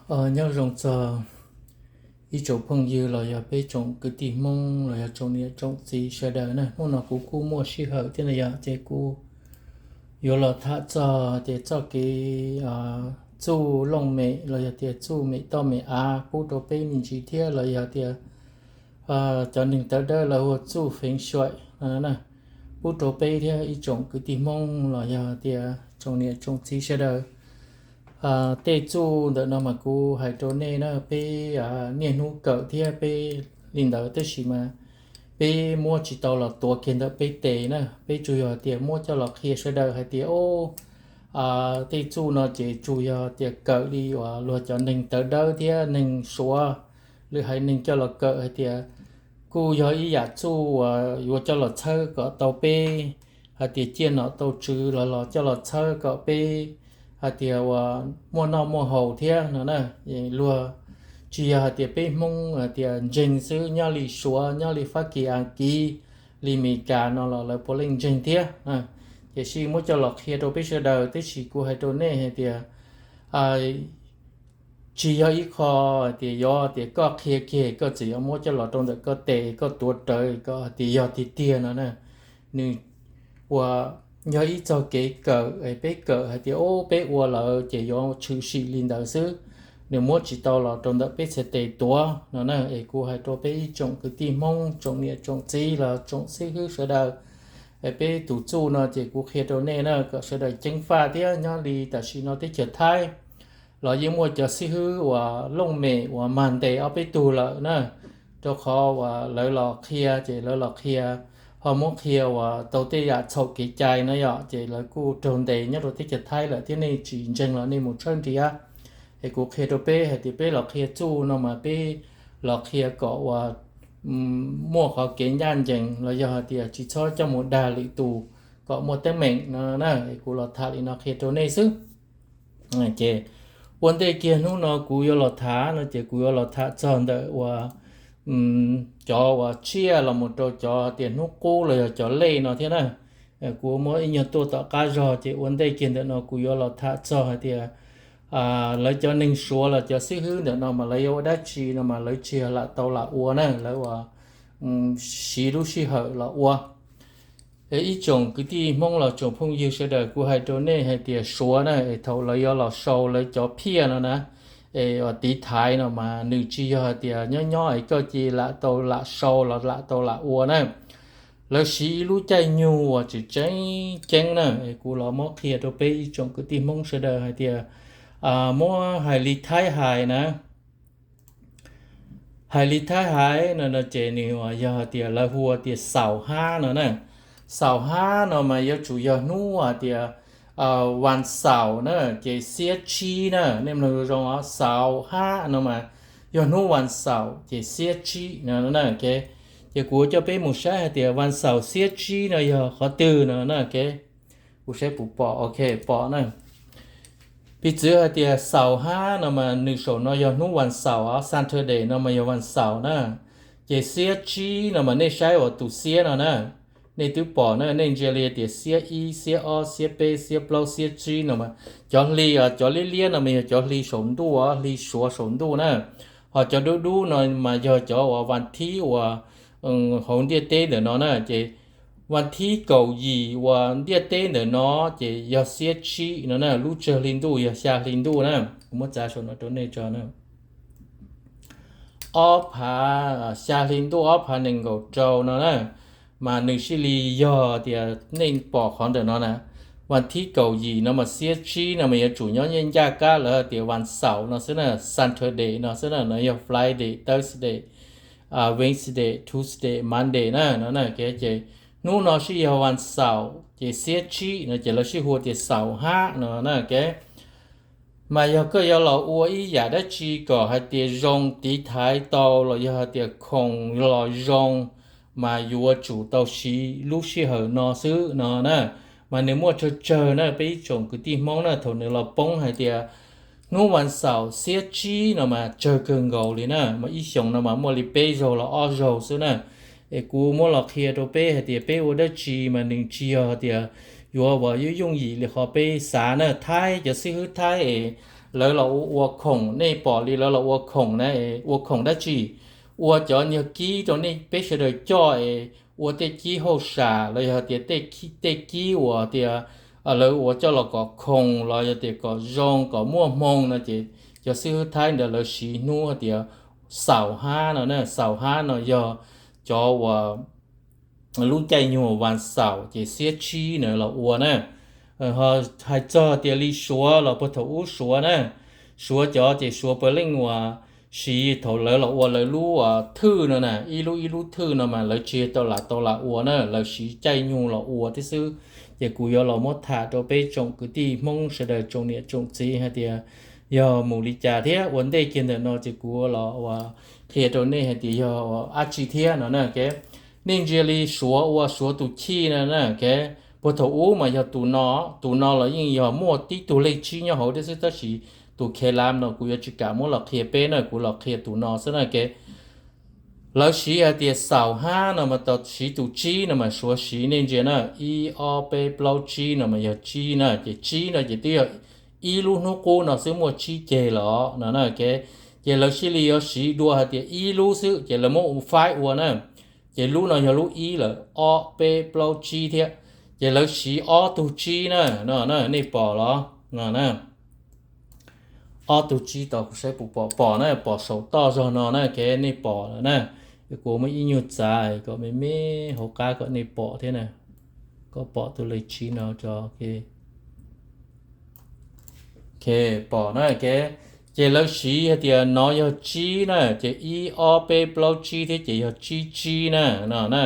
Nyob zoo txog ib tsoom phooj ywg los yog peb tsoom kwv tij Hmoob los yog tsoom niam tsoom txiv sawv daws na. Hnub no kuv kuj muaj sij hawm thiab no yog ces kuv yuav los tham txog ces txoj kev txuj looj mem los yog tias txuj mem toj mem av pub rau peb me ntsis thiab los yog tias cov neeg tawv dawb lawv hu ua txuj feev xyuam pub rau peb thiab ib tsoom kwv tij Hmoob los yog tias tsoom niam tsoom txiv sawv daws. Tej txuj ntawm no mas kuv hais rau nej na, peb niaj hnub kawm thiab peb li ntawd tab sis mas peb muab tsis tau los tuav kiag ntawm peb tes na, peb tsuas yog tias muab coj los qhia sawv daws hais tias o, tej txuj no ces tsuas yog tias kawm li uas luag cov neeg tawv dawb thiab neeg Suav lwm haiv neeg coj los kawm hais tias kuj yog ib yam txuj uas yuav coj los txhawb kom tau peb hais tias ciaj nom tau tswv los los coj los txhawb kom peb hais tias uas muaj noj muaj haus thiab no na. Luag tsis yog hais tias peb Hmoob hais tias ntseeg xwb, nyob li Suav, nyob li Fab Kis, Askiv, li Mes Kas no los lawv puav leej ntseeg thiab. Tiam sis muab coj los qhia rau peb sawv daws, tab sis kuv hais rau nej hais tias tsis yog ib qho tias yuav tias koj qhia kiag koj txawm yuav muab coj los rau ntawm koj tes koj tuav rawv kom hais tias yog tiag tiag no na. Nws ua yog ib txoj kev kawm, peb kawm hais tias o peb ua lawm ces yuav tshwm sim li ntawd xwb. Nws muab tsis tau los rau ntawm peb txhais tes tuav no na. Es kuv hais rau peb ib tsoom kwv tij Hmoob, tsoom niam tsoom txiv los tsoom xib hwb sawv daws, es peb tus txuj no ces kuv qhia rau nej na kom sawv daws ceev faj thiab. Nyob li tam sim no teb chaws Thaib los yeej muaj cov xib hwb uas looj mem uas mag ntes ob peb tug lawm na, rau qhov uas lawv los qhia ces lawv los qhia ho muab qhia uas tau tej yam txhaum kev cai na yom, ces lawv kuj raug ntes nyob rau teb chaws Thaib lawm thiab. Nej tsis ntseeg los nej mus tshawb nrhiav. Es kuv qhia rau peb hais tias peb los qhia txuj no mas peb los qhia kom uas muaj qhov kev ncaj ncees los yog hais tias tsis txhob coj mus dag lwm tus kom muaj teeb meem no na. Es kuv los tham li no qhia rau nej xwb. Ces ua ntej kiag hnub no kuv yuav los tham no ces kuv yuav los tham txog ntawm uas cov uas tsiaj los mus rau cov tias hnub qub los yog cov lej no thiab na. Kuv muab ib nyuag tuaj tom qab zog ces ua ntej kiag ntawm no kuv yuav los tham txog hais tias lawv cov neeg Suav los cov xib hwb ntawm no mas lawv yuav ua dab tsi no mas lawv tsis yog lam tau lam ua na, lawv uas siv lub sij hawm los ua. Ib tsoom kwv tij Hmoob los tsoom phooj ywg sawv daws, kuv hais rau nej hais tias Suav na es thaum lawv yuav los sau lawv cov phiaj no na, es uas tiv thaiv no mas nws tsis yog hais tias nyob nyob es koj cia lam tau lam sau los lam tau lam ua na. Lawv siv ib lub caij nyoog uas tseem tseem ceeb na, es kuv los muab qhia rau peb ib tsoom kwv tij Hmoob sawv daws hais tias muab hais li Thaib hais na, hais li Thaib hais no no ces nws yog hais tias lawv hu tias xaum hab no na. Xaum hab no mas yuav tsum yog hnub hais tias vas xaum na, ces xiab tsib na, nej mloog zoo os, xaum hab no mas yog hnub vas xaum ces xiab tsib no na. Ces kuv coj peb mus saib hais tias vas xaum xiab tsib no yog qhov twg no na. Kuv saib puas pom, ok, pom na. Piv txwv hais tias xaum hab no mas nws saum no yog hnub vas xaum os, Saturday no mas yog vas xaum na. Ces xiab tsib no mas nej saib uas tus xiab no na, nej twb pom na, nej ntsia li tias xiab ib, xiab ob, xiab peb, xiab plaub, xiab tsib no mas cov hli, cov liab liab no mas yog cov hli saum ntuj, hli Suav saum ntuj na. Ho cov dub dub no mas yog cov uas vas thib uas hauv ntiaj teb ntawm no na. Ces vas thib kaum yim uas ntiaj teb ntawm no ces yog xiab tsib no na, lub tsawg hli ntuj yog xya hli ntuj na. Kuv muab txav saum no rau nej tso na. Ob phav, xya hli ntuj ob phav nees nkaum rau no na, mas nws thiaj li yog tias nej pom qhov ntawm no na. Vas thib kaum yim no mas xiab tsib no mas yuav tsum nyob ncaj kab lawv tias vas xaum no xwb na, Saturday no xwb na, no yog Friday, Thursday, Wednesday, Tuesday, Monday na no na. Ces hnub no sij yog vas xaum ces xiab tsib no ces lawv sij hu tias xaum hab no na. Mas yog koj yuav los ua ib yam dab tsi kom hais tias zoo tiv thaiv tau los yog hais tias khoom los zoo, mas yuav tsum tau siv lub sij hawm no xwb no na. Mas nws muaj tsawg tsawg na, peb ib tsoom kwv tij Hmoob na, thaum nws los poob hais tias hnub vas xaum xiab tsib no mas tsawg kawg nkaus li na, mas ib xyoos no mas muaj li peb zaug los ob zaug xwb na. Es kuv muab los qhia rau peb hais tias peb ua dab tsi mas nws tsis yog tias yuav ua yooj yooj yim li qhov peb xav na. Thaib, cov xib hwb Thaib es lawv los ua ua khoom, nej pom li lawv los ua khoom na, ua khoom dab tsi? Ua cov nyuag kib rau nej peb sawv daws coj es ua tej kib hauj sam los yog tias tej kib uas tias lawv ua coj los kom khoom los yog tias kom zoo kom muaj hmoo no ces cov xib hwb Thaib ntawd lawv siv hnub hais tias xaum hab no na. Xaum hab no yog cov uas lub caij nyuag vas xaum ces xiab tsib na los ua na. Hais txog tias li Suav los puag thaum ub Suav na, Suav cov ces Suav puav leej uas siv thaum lawv los ua lawv lub thwj no na, ib lub ib lub thwj no mas lawv tsis tau lam tau lam ua na, lawv siv caij nyuag los ua thiab xwb. Ces kuv yuav los muab tham rau peb tsoom kwv tij Hmoob sawv daws tsoom niam tsoom txiv hais tias yog mus li cas thiab ua ntej kiag ntawm no ces kuv los ua qhia rau nej hais tias yog ua dab tsi thiab no na. Nej ntsia li Suav ua Suav tus chij na na, puag thaum ub mas yog tus no, tus no los yeej yog muaj tib tug lej tsib nyob hauv thiab xwb tab sis tus khev lav no kuv yuav tsis kam muab los qhia peb na, kuv los qhia tus no xwb na. Lawv siv hais tias xaum hab no mas tau siv tus tsib no mas Suav siv, nej ntsia na, ib ob peb plaub tsib no mas yog tsib na, ces tsib no ces twb yog ib lub hnub qub no xwb muaj tsib ceg los no na. Ces lawv thiaj li yuav siv dua hais tias ib lub xwb ces lawv muab faib ua na, ces lub no yog lub ib lawm, ob peb plaub tsib thiab, ces lawv siv ob tug tsib na, no na, nej pom los no na, ob tug tsib tau kuv saib puas pom, pom na, pom saum toj zog no na, kev nej pom lawm na. Kuv muab ib nyuag txav kom me me hauv qab kom nej pom thiab na, kom pom tus lej tsib no tso. Pom na, ces lawv siv hais tias no yog tsib na, ces ib ob peb plaub tsib thiab ces yog tsib tsib na, no na.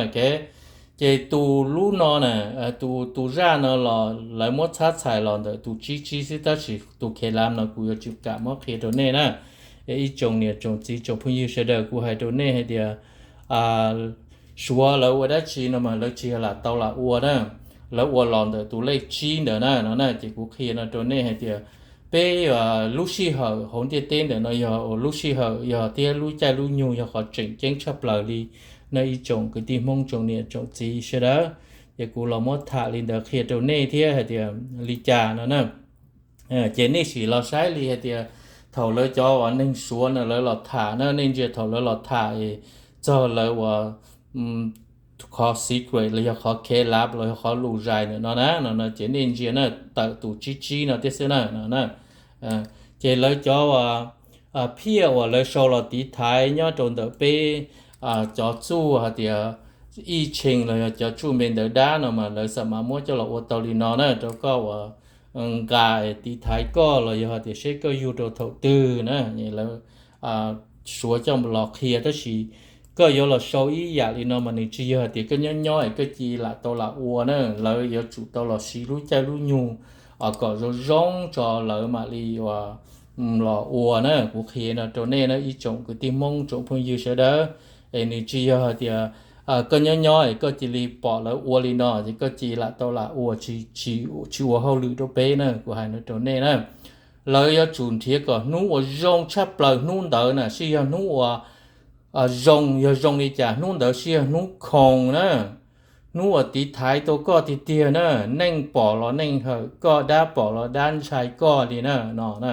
Ces tus lub no na, tus tus zaj no los lawv muab txhab txhais los ntawm tus tsib tsib xwb tab sis tus khev lav no kuv yuav tsis kam muab qhia rau nej na. Ib tsoom niam tsoom txiv tsoom phooj ywg sawv daws, kuv hais rau nej hais tias Suav lawv ua dab tsi no mas lawv tsis yog lam tau lam ua na, lawv ua los ntawm tus lej tsib ntawd na, no na. Ces kuv qhia no rau nej hais tias peb lub sij hawm hauv ntiaj teb ntawm no yog lub sij hawm yog thiab lub caij lub nyoog yog qhov tseem ceeb tshaj plaws li na ib tsoom kwv tij Hmoob tsoom niam tsoom txiv sawv daws. Ces kuv los muab tham li ntawd qhia rau nej thiab hais tias li cas no na. Ces nej sim los saib li hais tias thaum lawv cov uas neeg Suav na lawv los tham na, nej ntsia thaum lawv los tham txog lawv uas qhov secret los yog qhov khev lav los yog qhov lus zais ntawm no na, no ces nej ntsia na, tawm tus tsib tsib no thiab xwb na, no na. Ces lawv cov phiaj uas lawv sau los tiv thaiv nyob rau ntawm peb cov txuj hais tias ij tshee los yog cov tsuj npe ntawv dab no mas lawv xam mas muab coj los ua tau li no na rau koj uas nqa tiv thaiv koj los yog hais tias seb koj yug rau thaum twg na. Lawv Suav coj los qhia tab sis koj yuav los sau ib yam li no mas nws tsis yog hais tias koj nyob nyob es koj cia lam tau lam ua na, lawv yuav tsum tau los siv lub caij lub nyoog kom zoo zoo tso lawv mam li los ua na. Kuv qhia no rau nej na ib tsoom kwv tij Hmoob tsoom phooj ywg sawv daws, es nws tsis yog hais tias koj nyob nyob es koj cia li pom lawv ua li no ces koj cia lam tau lam ua, tsis ua hauj lwm rau peb na, kuv hais no rau nej na. Lawv yuav tsum nrhiav kom hnub uas zoo tshaj plaws hnub ntawd na sib yog hnub uas zoo, yog zoo li cas hnub ntawd sib yog hnub khoom na, hnub uas tiv thaiv tau koj tiag tiag na, neej pom los neej hawm koj, dab pom los dab ntshai koj li na, no na.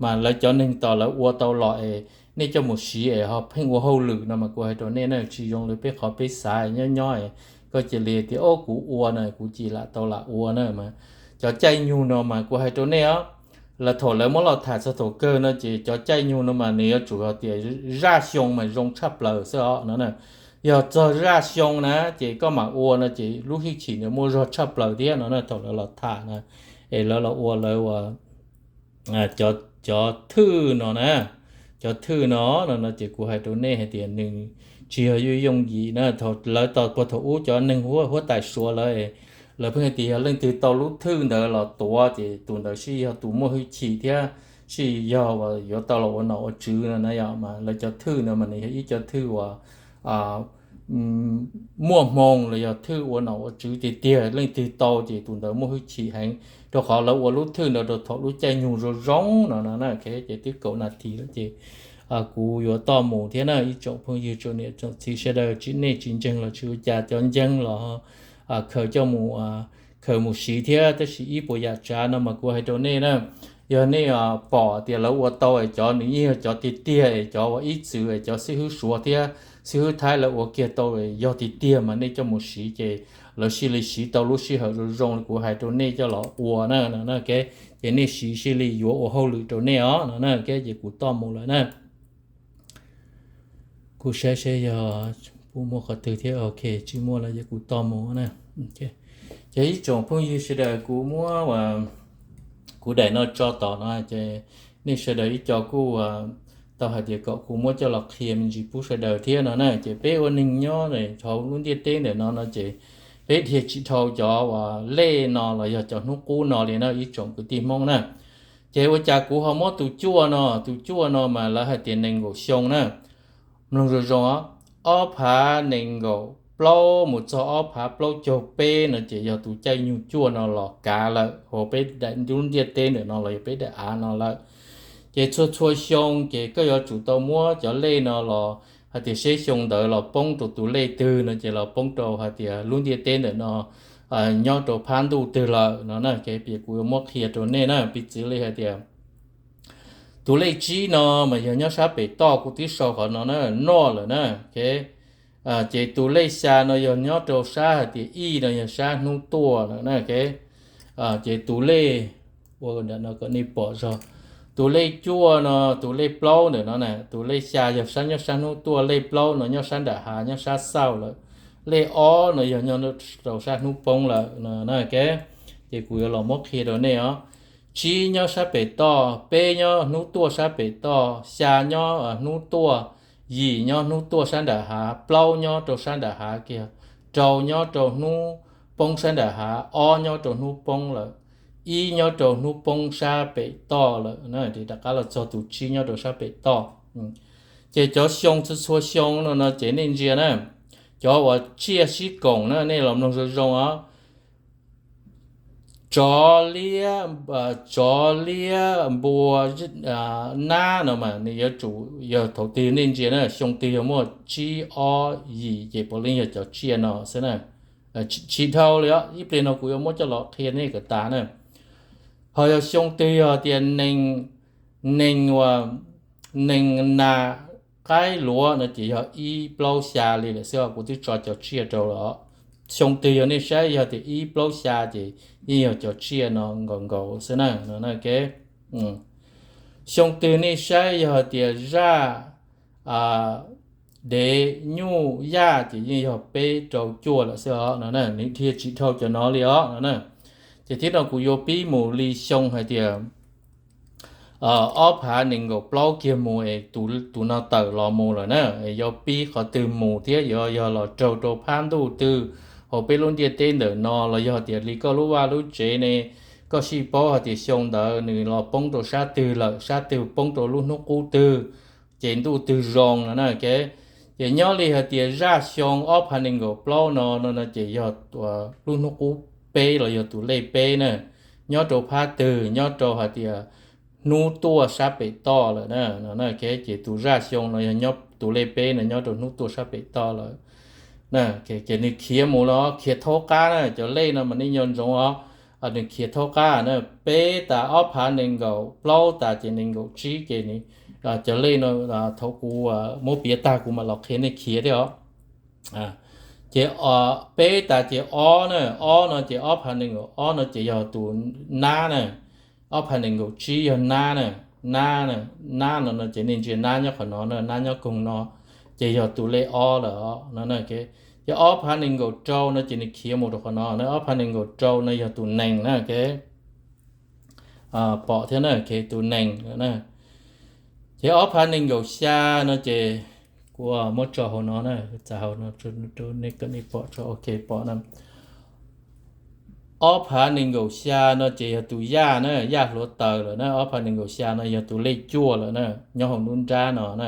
Mas lawv cov neeg tos lawv ua tau los es nej coj mus siv es ho pheej ua hauj lwm no mas kuv hais rau nej na tsis zoo li peb qhov peb xav nyob nyob es koj cia li tias o kuv ua no kuv cia lam tau lam ua na mas cov caij nyoog no mas kuv hais rau nej os, lawv thaum lawv muab los tham txog thaum kawg no ces cov caij nyoog no mas nws yuav tsum hais tias zaj xyoo mas zoo tshaj plaws xwb os no na. Yog txog zaj xyoo na ces koj mam ua no ces lub hwj chim nws muaj zog tshaj plaws thiab no na thaum lawv los tham na. Es lawv los ua lawv ua cov thwj no na, cov thwj no no no ces kuv hais rau nej hais tias nws tsis yog yooj yooj yim na. Thaum lawv tau puag thaum ub cov neeg huab tais Suav lawv, lawv pheej hais tias yog leej twg tau lub thwj ntawd los tuav ces tus ntawd sib yog tus muaj hwj chim thiab sib yog yuav tau los ua nom ua tswv no na. Yog mas lawv cov thwj no mas nws yog ib cov thwj uas muaj hmoo los yog thwj ua nom ua tswv tiag tiag, leej twg tau ces tus ntawd muaj hwj chim heev. Rau qhov lawv ua lub thwj ntawd rau thaum lub caij nyoog zoo zoo no no na. Ces twb kaum nas this lawm ces kuv yuav toj mus thiab na ib tsoom phooj ywg tsoom niam tsoom txiv sawv daws, tsis nej tsis ntseeg los tsis ua cas, cov ntseeg los khaws coj mus khaws mus siv thiab. Tab sis ib puas yam tsav no mas kuv hais rau nej na, yog nej pom tias lawv ua tau es cov nws yeej yog cov tiag tiag es cov uas ib txwm es cov xib hwb Suav thiab xib hwb Thaib lawv ua kiag tau yog tiag tiag mas nej coj mus siv ces lawv thiaj li siv tau lub sij hawm zoo zoo li kuv hais rau nej coj los ua na no na. Ces nej siv thiaj li yuav ua hauj lwm rau nej os no na. Ces kuv toj mus lawm na. Kuv saib seb yog puas muaj qhov twg thiab. Ok, tsis muaj lawm ces kuv toj mus na. Ces ib tsoom phooj ywg sawv daws, kuv muab kuv daim no tso tom no ces nej sawv daws ib co kuj tau hais tias kom kuv muab coj los qhia me ntsis pub sawv daws thiab no na. Ces peb ua neeg nyob hauv lub ntiaj teb ntawm no no ces peb dhia tsis dhau cov uas lej no los yog cov hnub qub no li na ib tsoom kwv tij Hmoob na. Ces ua cas kuv ho muab tus cuaj no, tus cuaj no mas lawv hais tias nees nkaum xyoo na, mloog zoo zoo os, ob phav nees nkaum plaub mus txog ob phav plaub caug peb no ces yog tus caij nyoog cuaj no los kav lawm hauv peb daim lub ntiaj teb ntawm no los yog peb daim av no lawm. Ces txhua txhua xyoo ces koj yuav tsum tau muab cov lej no los hais tias seb xyoo ntawd los poob rau tus lej twg no ces los poob rau hais tias lub ntiaj teb ntawm no nyob rau phab ntuj twg lawm no na. Ces kuv yuav muab qhia rau nej na, piv txwv li hais tias tus lej tsib no mas yog nyob sab pem toj, kuv twb sau qhov no na, noj lawm na. Ces tus lej xya no yog nyob rau sab hais tias ij no yog sab hnub tuaj lawm na. Ces tus lej, ua no kom nej pom zog, tus lej cuaj no, tus lej plaub ntawm no na, tus lej xya yog sab nyob sab hnub tuaj, lej plaub no nyob sab nram hav nyob sab xauj lawm, lej ob no yog nyob rau sab hnub poob lawm no na. Ces kuv yuav los muab qhia rau nej os. Tsib nyob sab pem toj, peb nyob hnub tuaj sab pem toj, xya nyob hnub tuaj, yim nyob hnub tuaj sab nram hav, plaub nyob rau sab nram hav kiag, rau nyob rau hnub poob sab nram hav, ob nyob rau hnub poob lawm, ib nyob rau hnub poob sab pem toj lawm na. Rov qab los txog tus tsib nyob rau sab pem toj. Ces cov xyoo txhua txhua xyoo no no ces nej ntsia na, cov uas tsiaj sib koom na, nej los mloog zoo zoo os. Tsov liab, tsov liab, npua, nab no mas nws yuav tsum yog thaum twg nej ntsia na, xyoo twg yog muaj tsib ob yim ces puav leej yog cov tsiaj no xwb na. Tsis dhau li os, ib pliag no kuv yuav muab coj los qhia nej kom tas na. Ho yog xyoo twg yog tias nees, nees, nees nas qaib luav no ces yog ib plaub xya li lawm xwb os, kuv twb tso cov tsiaj rau lawm os. Xyoo twg yog nej saib yog tias ib plaub xya ces yeej yog cov tsiaj no nkaus nkaus xwb na no na. Xyoo twg nej saib yog tias zaj, dev, nyuj, yaj ces yeej yog peb rau cuaj lawm xwb os no na, nws dhia tsis dhau cov no li os no na. Ces thiab no kuv yuav pib mus li xyoo hais tias ob phav nees nkaum plaub kiag mus es tus no tawm los mus lawm na, es yuav pib qhov twg mus thiab yuav yog los raug rau phab ntuj twg hauv peb lub ntiaj teb ntawm no los yog tias li koj lub vaj lub tsev ne, koj sib paub hais tias xyoo ntawd nws los poob rau sab twg lawm, sab twg poob rau lub hnub qub twg, ces ntuj twg zoo no na. Ces nyob li hais tias zaj xyoo ob phav nees nkaum plaub no no ces yog lub hnub qub peb los yog tus lej peb na, nyob rau phab twg, nyob rau hais tias hnub tuaj sab pem toj lawm na no na. Ces tus zaj xyoo no yog nyob tus lej peb no nyob rau hnub tuaj sab pem toj lawm. Ces nws khiav mus los khiav thaub qab na, cov lej no mas nej nco ntsoov os, nws khiav thaub qab na. Peb tas ob phav nees nkaum plaub tas ces nees nkaum tsib ces cov lej no, thaum kuv muab piav tag kuv mam los qhia nej khiav thiab os. Ces peb tas ces ob na, ob no ces ob phav nees nkaum ob no ces yog tus nab na, ob phav nees nkaum tsib yog nab na, nab, nab no no ces nej ntsia nab nyob qhov no na, nab nyob koog no, ces yog tus lej ob lawm os no. Ces ob phav nees nkaum rau no ces nws khiav mus rau qhov no na, ob phav nees nkaum rau no yog tus nees na. Pom thiab na, tus nees na. Ces ob phav nees nkaum xya no ces kuv muab tso hauv no na, txav hauv no rau nej kom nej pom tso, ok pom na. Ob phav nees nkaum xya no ces yog tus yaj na, yaj hluav taws lawm na, ob phav nees nkaum xya no yog tus lej cuaj lawm na, nyob hauv nruab nrab no na,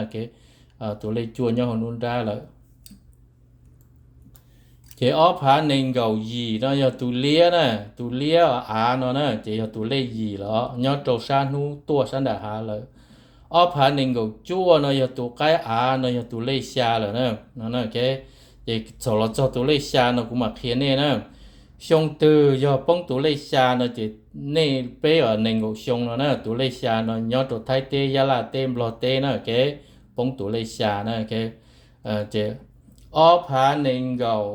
tus lej cuaj nyob hauv nruab nrab lawm. Ces ob phav nees nkaum yim no yog tus liab na, tus liab av no na ces yog tus lej yim lawm, nyob rau sab hnub tuaj sab nram hav lawm. Ob phav nees nkaum cuaj no yog tus qaib av no yog tus lej xya lawm na. Ces txaus los txog tus lej xya no kuv mam qhia nej na. xyoo twg yog poob tus lej xya no ces nej peb nees nkaum xyoo no na, tus lej xya no nyob rau Thaib teb, Yab Laj teb, Nplog teb na, ok, poob tus lej xya na, ok. Ces ob phav nees nkaum,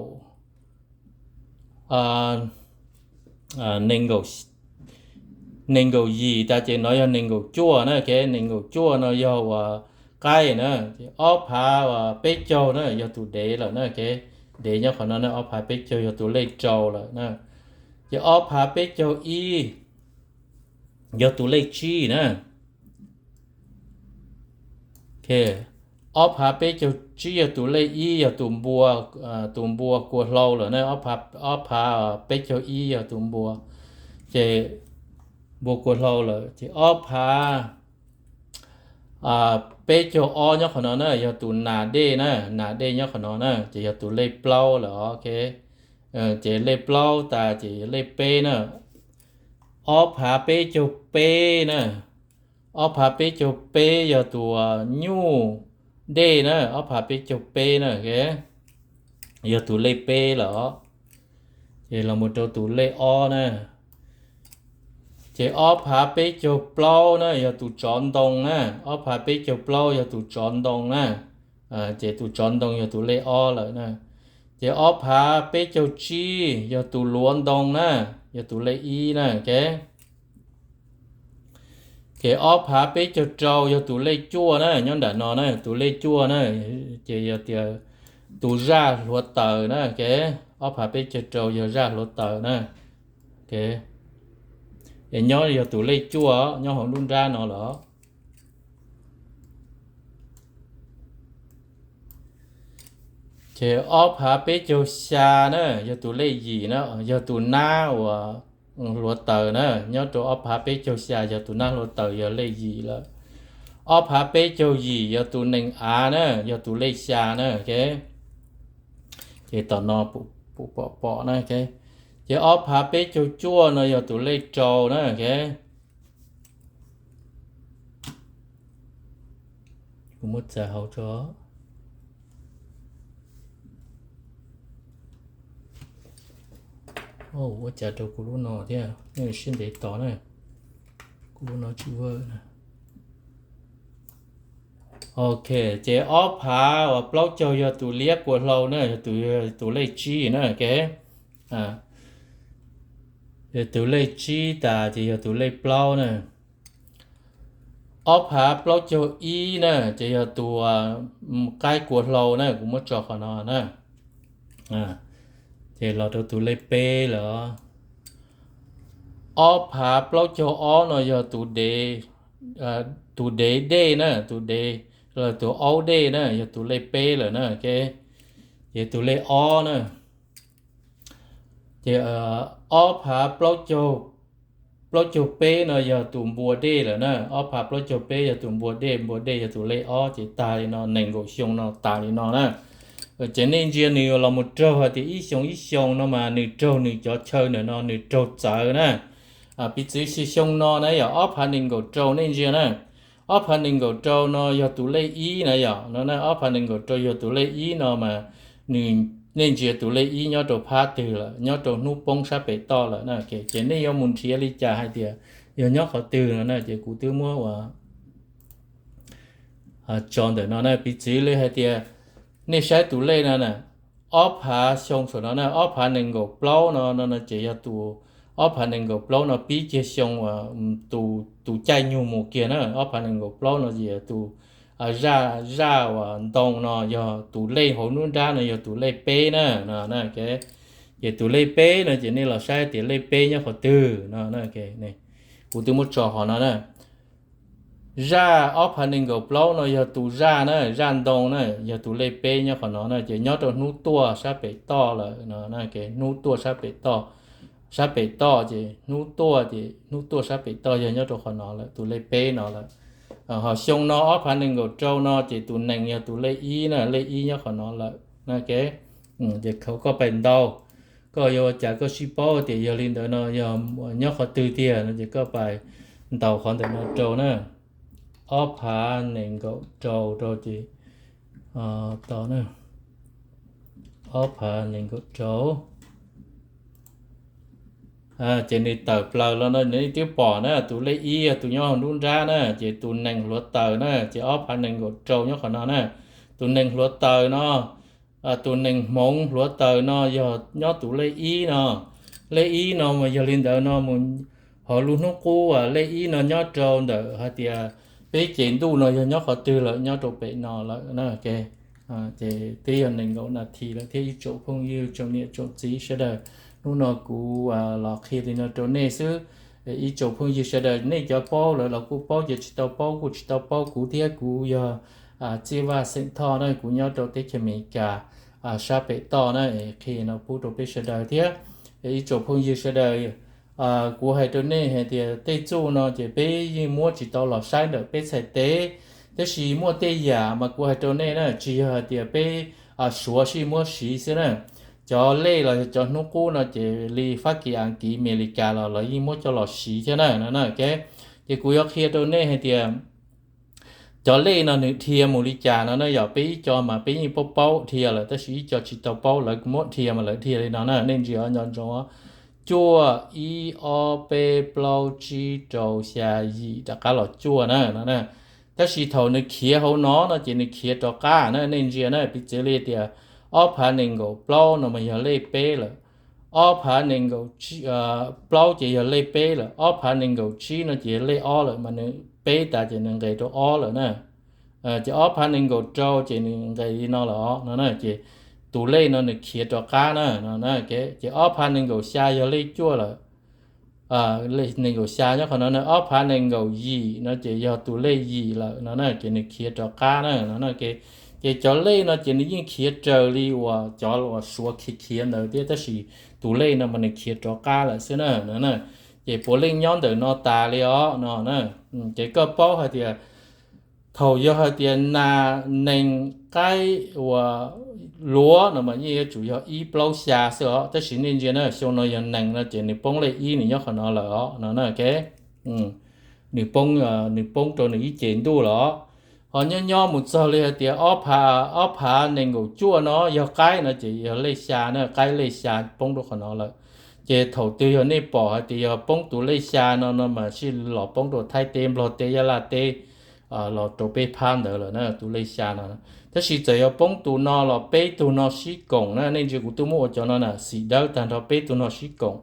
nees nkaum yim tas ces no yog nees nkaum cuaj na, ok, nees nkaum cuaj no yog uas qaib na, ces ob phav peb caug na yog tus dev lawm na, ok. Dev nyob qhov no na, ob phav peb caug yog tus lej rau lawm na. Ces ob phav peb caug ib yog tus lej tsib na. Ob phav peb caug tsib yog tus lej ib, yog tus npua, tus npua kua hlau lawm na, ob phav peb caug ib yog tus npua, ces npua kua hlau lawm. Ces ob phav peb caug ob nyob qhov no na, yog tus nas dej na, nas dej nyob qhov no na, ces yog tus lej plaub lawm, ok. Ces lej plaub tas ces lej peb na. Ob phav peb caug peb na, ob phav peb caug peb yog tus nyuj dej na, ob phav peb caug peb na, yog tus lej peb lawm. Ces los mus rau tus lej ob na. Ces ob phav peb caug plaub na yog tus tsov ntoo na, ob phav peb caug plaub yog tus tsov ntoo na. Ces tus tsov ntoo yog tus lej ob lawm na. Ces ob phav peb caug tsib yog tus luav ntoo na, yog tus lej ib na, ok. Ces ob phav peb caug rau yog tus lej cuaj na, nyob nram no na, tus lej cuaj na, ces yog tias tus zaj hluav taws na, ok. Ob phav peb caug rau yog zaj hluav taws na, ok. Es nyob yog tus lej cuaj nyob hauv lub nrab no los. Ces ob phav peb caug xya na yog tus lej yim na, yog tus nab uas hluav taws na, nyob rau ob phav peb caug xya yog tus nab hluav taws yog lej yim lawm. Ob phav peb caug yim yog tus nees av na, yog tus lej xya na, ok. Ces tom no pom pom na, ok. Ces ob phav peb caug cuaj no yog tus lej rau na, ok. Kuv muab txav hauv tso. Ua cas rau kuv lub no thiab, nej siab ntev tos na, kuv lub no tsis work na. Ok, ces ob phav uas plaub caug yog tus liab kua hlau na, yog tus, tus lej tsib na, ok. Yog tus lej tsib tas ces yog tus lej plaub na. Ob phav plaub caug ib na ces yog tus qaib kua hlau na, kuv muab tso qhov no na. Ces los rau tus lej peb lawm. Ob phav plaub caug ob no yog tus dev, tus dev dej na, tus dev, tus aub dej na, yog tus lej peb lawm na, ok. Ces tus lej ob na. Ces ob phav plaub caug peb no yog tus npua dej lawm na, ob phav plaub caug peb yog tus npua dej, npua dej yog tus lej ob, ces tag li no nees nkaum xyoo no tas li no na. Ces nej ntsia nws los mus raug hais tias ib xyoo ib xyoo no mas nws raug nws cov chaw ntawm no nws raug txawv na. Piv txwv xyoo no na yog ob phav nees nkaum rau nej ntsia na. Ob phav nees nkaum rau no yog tus lej ib na yom, no na ob phav nees nkaum rau yog tus lej ib no mas nws, nej ntsia tus lej ib nyob rau phab twg lawm, nyob rau hnub poob sab pem toj lawm na, ces nej yuav mus nrhiav li cas hais tias yog nyob qhov twg no na, ces kuv twb muab ua tso ntawm no na, piv txwv li hais tias nej saib tus lej no na, ob phav xyoo saum no na, ob phav nees nkaum plaub no no ces yog tus, ob phav nees nkaum plaub no pib kiag xyoo uas tus caij nyug mus kiag na, ob phav nees nkaum plaub no ces yog tus zaj, zaj uas ntoo no yog tus lej hauv lub nrab no yog tus lej peb na, no na, ces tus lej peb no ces nej los saib tias lej peb nyob qhov twg no, kuv twb muab tso qhov no na. Zaj ob phav nees nkaum plaub no yog tus zaj na, zaj ntoo na, yog tus lej peb nyob qhov no na, ces nyob rau hnub tuaj sab pem toj lawm no, hnub tuaj sab pem toj, sab pem toj ces hnub tuaj ces hnub tuaj sab pem toj yog nyob rau qhov no lawm, tus lej peb no lawm. Ho xyoo no ob phav nees nkaum rau no ces tus nees yog tus lej ib na, lej ib nyob qhov no lawm na, ces khav koj pais ntaus, koj yuav ua cas koj sib paub tias yog li ntawd no yog nyob qhov twg tiag no ces koj pais ntaus qhov ntawm no rau na. Ob phav nees nkaum rau rau ces to na, ob phav nees nkaum rau, Ces nws tawm plaws los no nws twb pom na, tus lej ib yog tus nyob hauv nruab nrab na, ces tus nees hluav taws na, ces ob phav nees nkaum rau nyob qhov no na. Tus nees hluav taws no, tus nees hmoov hluav taws no yog nyob tus lej ib no. Lej ib no mas yog li ntawd no mus hauv lub hnub qub lej ib no nyob rau ntawm hais tias peb ces ntuj no yog nyob qhov twg lawm, nyob rau pem no lawm na. Ces twb yog nees nkaum nas this lawm thiab ib tsoom phooj ywg tsoom niam tsoom txiv sawv daws. Hnub no kuv los qhia li no rau nej xwb. Ib tsoom phooj ywg sawv daws, nej cov paub lawm los kuj paub, cov tsis tau paub kuj tsis tau paub. Kuv thiab kuv yog Txij Vaj xeem Thoj na, kuv nyob rau teb chaws Amelikas sab pem toj na, qhia no pub rau peb sawv daws thiab. Ib tsoom phooj ywg sawv daws, kuv hais rau nej hais tias tej txuj no ces peb yeej muab tsis tau los saib ntawm peb txhais teb, tab sis muaj tej yam mas kuv hais rau nej na, tsis yog hais tias peb suav sij muab siv xwb na. Cov lej los yog cov hnub qub no ces li Fab Kis, Askiv, Amelikas los lawv yeej muab coj los siv thiab na no na. Ces kuv yuav qhia rau nej hais tias cov lej no nws dhia mus li cas no na. Yog peb ib co mas peb yeej paub paub dhia lawm, tab sis ib co tsis tau paub lawv muab dhia mas lawv dhia li no na. Nej ntsia nco ntsoov, cuaj, ib, ob, peb, plaub, tsib, rau, xya, yim, rov qab los cuaj na no na. Tab sis thaum nws khiav hauv no no ces nws khiav rov qab na. Nej ntsia na, piv txwv li tias ob phav nees nkaum plaub no mas yog lej peb lawm, ob phav nees nkaum, plaub ces yog lej peb lawm, ob phav nees nkaum tsib no ces yog lej ob lawm, mas nws peb tas ces nws nqes rau ob lawm na. Ces ob phav nees nkaum rau ces nws nqes li no lawm os no na. Ces tus lej no nws khiav rov qab na no na. Ces ob phav nees nkaum xya yog lej cuaj lawm, nees nkaum xya nyob qhov no na. Ob phav nees nkaum yim no ces yog tus lej yim lawm no na, ces nws khiav rov qab na no na. Ces cov lej no ces nws yeej khiav raws li uas cov uas suav khiav khiav ntawd thiab, tab sis tus lej no mas nws khiav rov qab lawm xwb na no na. Ces puav leej nyob ntawm no tas li os no na. Ces koj paub hais tias thaum yog hais tias nas, nees, qaib uas luav no mas yeej yuav tsum yog ib, plaub, xya xwb os, tab sis nej ntsia na, xyoo no yog nees no ces nws poob lej ib, nws nyob qhov no lawm os no na. Nws poob, nws poob rau nws ib ce ntuj lawm os. Ho nyob nyob mus txog li hais tias ob phav, ob phav nees nkaum cuaj no yog qaib no ces yog lej xya na, qaib lej xya poob rau qhov no lawm. Ces thaum twg yog nej pom hais tias yog poob tus lej xya no no mas sij los poob rau Thaib teb, Nplog teb, Yab Laj teb, los rau peb phab ntawd lawm na, tus lej xya no. Tab sis txawm yog poob tus no los peb tug no sib koom na, nej ntsia kuv twb muab ua cov no na, xim dawb tag nrho peb tug no sib koom.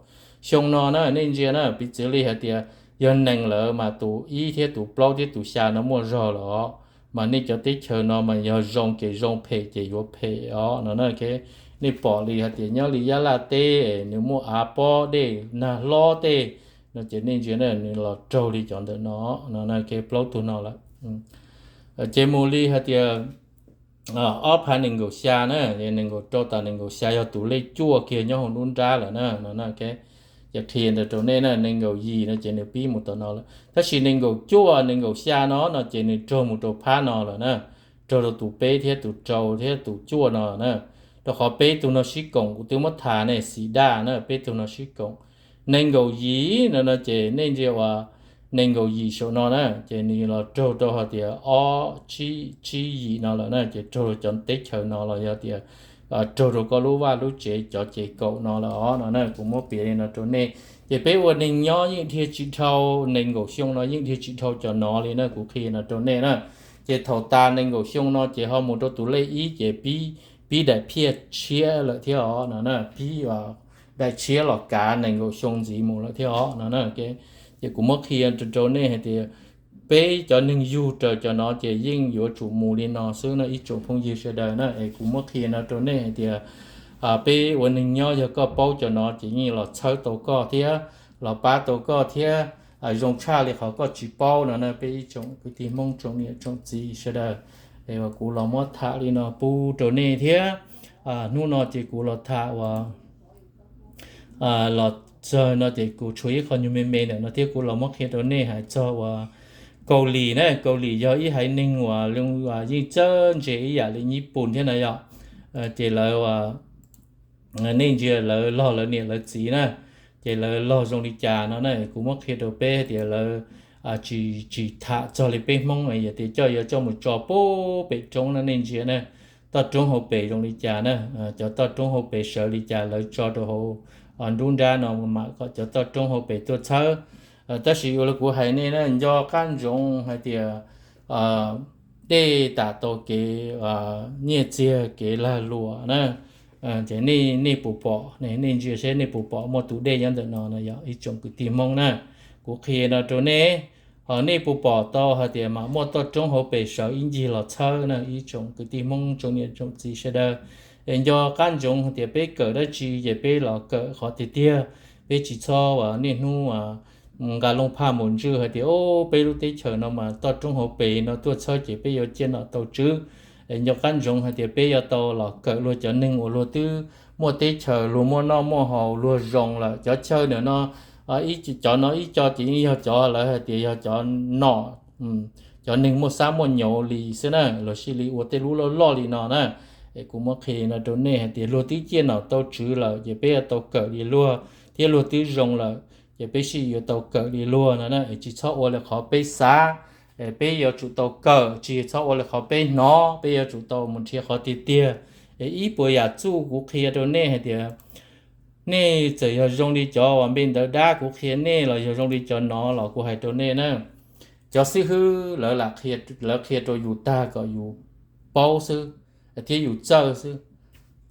Xyoo no na nej ntsia na, piv txwv li hais tias yog nees lawm mas tus ib thiab tus plaub thiab tus xya no muaj zog lawm os. Mas nej cov teb chaws no mas yog zoo ces zoo, phem ces yuav phem os no na. Nej pom li hais tias nyob li Yab Laj teb nws muaj av pob dej nag hlob tej no ces nej ntsia na, nws los raug li cov ntawm no no na, plaub tug no lawm. Ces mus li hais tias ob phav nees nkaum xya na, nees nkaum rau tas nees nkaum xya yog tus lej cuaj kiag nyob hauv nruab nrab lawm na no na. Ces qhia ntawd rau nej na, nees nkaum yim no ces nws pib mus tom no lawm, tab sis nees nkaum cuaj nees nkaum xya no no ces nws raug mus rau phab no lawm na, raug rau tus peb thiab tus rau thiab tus cuaj no na. Rau qhov peb tug no sib koom, kuv twb muab tham ne, xim daj na, peb tug no sib koom. Nees nkaum yim no no ces nej ntsia uas nees nkaum yim saum no na, ces nws los raug rau hais tias ob tsib, tsib yim no lawm na, ces raug rau cov teb chaws no los yog tias raug rau koj lub vaj lub tsev cov ces kaum no lawm os no na. Kuv muab piav li no rau nej, ces peb ua neeg nyob yeej dhia tsis dhau, nees nkaum xyoo no yeej dhia tsis dhau cov no li na, kuv qhia no rau nej na. Ces thaum tas nees nkaum xyoo no ces ho mus rau tus lej ib ces pib, pib daim phiaj tshiab lawm thiab os no na, pib daim tshiab los kav nees nkaum xyoo ntxiv mus lawm thiab os no na. Ces kuv muab qhia rau nej hais tias peb cov neeg yug raws cov no ces yeej yuav tsum mus li no xwb no ib tsoom phooj ywg sawv daws na. Es kuv muab qhia no rau nej hais tias peb ua neeg nyob yog koj paub cov no ces yeej los txhawb tau koj thiab, los pab tau koj thiab. Zoo tshaj li qhov koj tsis paub no na, peb ib tsoom kwv tij Hmoob tsoom niam tsoom txiv sawv daws, es uas kuv los muab tham li no pub rau nej thiab. Hnub no ces kuv los tham uas los txog no ces kuv tshuav ib qho nyuag me me ntawm no thiab kuv los muab qhia rau nej hais txog uas Kaus Lim na. Kaus Lim yog ib haiv neeg uas yeej txawj ntse ib yam li Nyij Pooj thiab na yom. Ces lawv, nej ntsia lawv log lawv niam lawv txiv na, ces lawv log zoo li cas no na, kuv muab qhia rau peb tias lawv tsis, tsis tham txog li peb Hmoob, yog tias coj yuav coj mus tso pub pem roob na, nej ntsia na, toj roob hauv pes zoo li cas na, cov toj roob hauv pes sawv li cas lawv tso rau hauv nruab nrab no mam kom cov toj roob hauv pes tuaj txhawb. Tab sis ua li kuv hais nej na, nco qab ntsoov hais tias dej tam tau kev nyiaj txiag kev lag luam na. Ces nej puas pom, nej ntsia seb nej puas pom muaj tus dej nyob ntawm no no yog ib tsoom kwv tij Hmoob na. Kuv qhia no rau nej, ho nej puas pom tau hais tias mam muaj toj roob hauv pes sawv ib ncig los txhawb na ib tsoom kwv tij Hmoob tsoom niam tsoom txiv sawv daws. Es nco qab ntsoov hais tias peb kawm dab tsi ces peb los kawm qhov tiag tiag, peb tsis txhob niaj hnub nqa looj phaj mus ntswj hais tias o, peb lub teb chaws no mas toj roob hauv pes no tuaj txhawb ces peb yuav ciaj nom tau tswv. Es nco qab ntsoov hais tias peb yuav tau los kawm luag cov neeg uas luag twb muaj teb chaws, luag muaj noj muaj haus, luag zoo lawm. Cov chaw ntawm no, cov no ib co ces yeej yog cov lawv hais tias yog cov nom, cov neeg muaj xab muaj nyauv li xwb na, luag thiaj li ua tej lub loj loj li no na. Es kuv muab qhia no rau nej hais tias luag twb ciaj nom tau tswv lawm ces peb yuav tau kawm li luag, thiab luag twb zoo lawm ces peb thiaj yuav tau kawm li luag no na. Es tsis txhob ua li qhov peb xav, peb yuav tsum tau kawm, tsis txhob ua li qhov peb hnov, peb yuav tsum tau mus nrhiav qhov tiag tiag. Es ib puas yam txuj kuv qhia rau nej hais tias nej txawm yog zoo li cov uas npe ntawv dab kuv qhia nej los yog zoo li cov no los kuv hais rau nej na, cov xib hwb lawv lam, lawv qhia rau yus tag kom yus paub xwb thiab yus txawj xwb.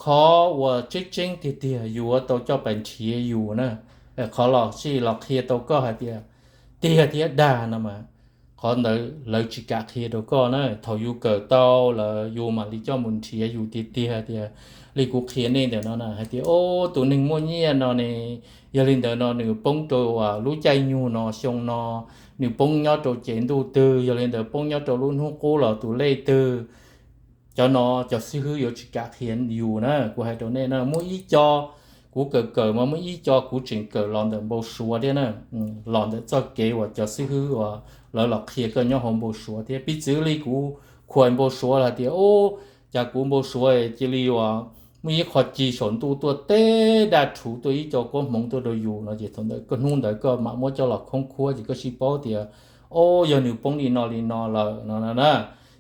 Qhov uas tseeb tseeb tiag tiag yus yuav tau coj pais nrhiav yus na. Qhov los sis los qhia tau koj hais tias tiag thiab dag no mas qhov ntawd lawv tsis kam qhia rau koj na. Thaum yus kawm tau lawm yus mam li coj mus nrhiav yus tiag tiag tias li kuv qhia nej ntawm no na hais tias o, tus neeg muaj nyiaj no ne, yog li ntawd no nws poob rau lub caij nyoog no xyoo no, nws poob nyob rau cev ntuj twg, yog li ntawd poob nyob rau lub hnub qub los tus lej twg. Cov no cov xib hwb yuav tsis kam qhia yus na. Kuv hais rau nej na, muaj ib co kuv kawm kawm mas muaj ib co kuv tseem kawm los ntawm npau suav thiab na, los ntawm txoj kev uas cov xib hwb uas lawv los qhia koj nyob hauv npau suav thiab. Piv txwv li kuv khuam npau suav hais tias o, cas kuv npau suav cia li uas muaj ib qho ci saum ntuj tuaj teb daj rhuv tuaj ib co koob hmoov tuaj rau yus no ces thaum ntawd hnub ntawd koj mam muab coj los khoob khuab ces koj thiaj paub tias o, yog nws poob li no li no lawm no na.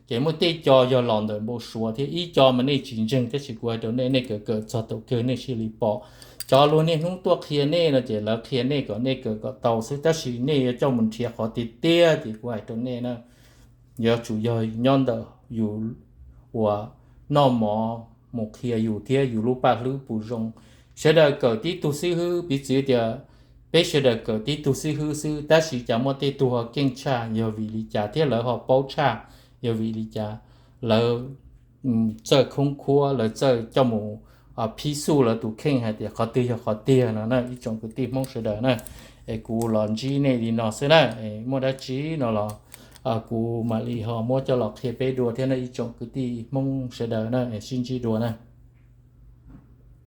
Ces muaj tej co yog los ntawm npau suav thiab, ib co mas nej tsis ntseeg tab sis kuv hais rau nej, nej kawm kawm txog thaum kawg nej thiaj li pom. Cov luag niaj hnub tuaj qhia nej no ces lawv qhia nej kom nej kawm kom tau xwb tab sis nej yuav coj mus nrhiav qhov tiag tiag ces kuv hais rau nej na, yuav tsum yog nyob ntawm yus uas noj mov mus qhia yus thiab yus lub paj hlwb puas zoo. Sawv daws kawm tib tug xib hwb, piv txwv tias peb sawv daws kawm tib tug xib hwb xwb tab sis cas muaj tej tug ho keej tshaj yog vim li cas thiab lawv ho paub tshaj yog vim li cas. Lawv txawj khoob khuab, lawv txawj coj mus phib xuj lawv tus kheej hais tias qhov twg yog qhov tiag no na ib tsoom kwv tij Hmoob sawv daws na. Es kuv los ntsib nej li no xwb na, muaj dab tsi no los kuv mam li ho muab coj los qhia peb dua thiab na ib tsoom kwv tij Hmoob sawv daws na, sib ntsib dua na.